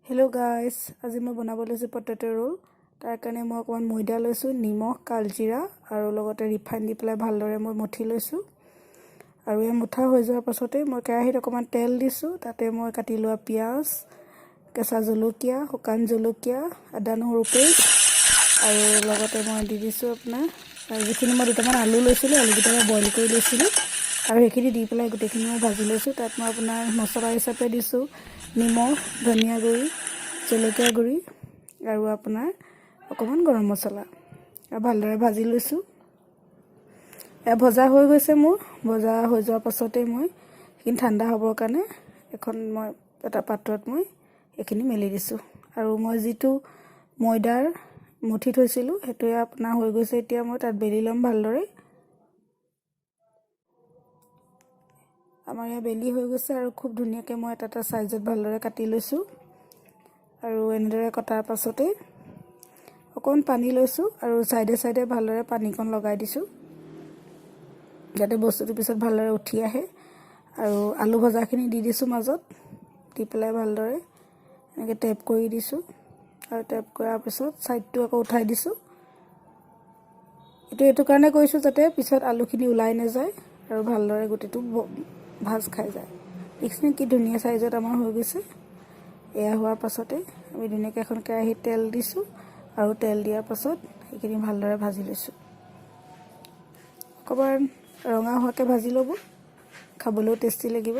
Hello' guys, আজি মই বনাব লৈছোঁ পটেটো ৰোল। তাৰ কাৰণে মই অকণমান ময়দা লৈছোঁ, নিমখ, কালজিৰা আৰু লগতে ৰিফাইন দি পেলাই ভালদৰে মই মঠি লৈছোঁ। আৰু এই মুঠা হৈ যোৱাৰ পাছতে মই কেৰাহীত অকণমান তেল দিছোঁ। তাতে মই কাটি লোৱা পিঁয়াজ, কেঁচা জলকীয়া, শুকান জলকীয়া, আদা নহৰু পেষ্ট আৰু লগতে মই দি দিছোঁ আপোনাৰ যিখিনি মই দুটামান আলু লৈছিলোঁ, আলুকেইটা মই বইল কৰি লৈছিলোঁ আৰু সেইখিনি দি পেলাই গোটেইখিনি মই ভাজি লৈছোঁ। তাত মই আপোনাৰ মছলা হিচাপে দিছোঁ নিমখ, ধনিয়া গুড়ি, জলকীয়া গুড়ি আৰু আপোনাৰ অকণমান গৰম মছলা আৰু ভালদৰে ভাজি লৈছোঁ। এয়া ভজা হৈ গৈছে মোৰ। ভজা হৈ যোৱাৰ পাছতেই মই সেইখিনি ঠাণ্ডা হ'বৰ কাৰণে এখন মই এটা পাত্ৰত মই এইখিনি মেলি দিছোঁ। আৰু মই যিটো ময়দাৰ মঠি থৈছিলোঁ, সেইটোৱে আপোনাৰ হৈ গৈছে। এতিয়া মই তাত বেলি ল'ম ভালদৰে। আমাৰ ইয়াত বেলি হৈ গৈছে আৰু খুব ধুনীয়াকৈ মই এটা এটা চাইজত ভালদৰে কাটি লৈছোঁ। আৰু এনেদৰে কটাৰ পাছতেই অকণ পানী লৈছোঁ আৰু চাইডে চাইডে ভালদৰে পানীকণ লগাই দিছোঁ, যাতে বস্তুটো পিছত ভালদৰে উঠি আহে। আৰু আলু ভজাখিনি দি দিছোঁ মাজত, দি পেলাই ভালদৰে এনেকৈ টেপ কৰি দিছোঁ আৰু টেপ কৰাৰ পিছত ছাইডটো আকৌ উঠাই দিছোঁ। এইটো কাৰণে কৰিছোঁ যাতে পিছত আলুখিনি ওলাই নাযায় আৰু ভালদৰে গোটেইটো ভাজ খাই যায়। দেখিছেনে কি ধুনীয়া চাইজত আমাৰ হৈ গৈছে? এয়া হোৱাৰ পাছতে আমি ধুনীয়াকৈ এখন কেৰাহীত তেল দিছোঁ আৰু তেল দিয়াৰ পাছত সেইখিনি ভালদৰে ভাজি লৈছোঁ। অকণমান ৰঙা হোৱাকৈ ভাজি ল'ব, খাবলৈও টেষ্টি লাগিব।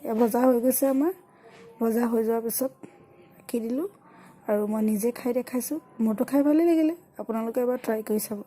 এয়া ভজা হৈ গৈছে আমাৰ। ভজা হৈ যোৱাৰ পিছত ৰাখি দিলোঁ আৰু মই নিজে খাই দেখাইছোঁ। মোৰতো খাই ভালেই লাগিলে, আপোনালোকে এবাৰ ট্ৰাই কৰি চাব।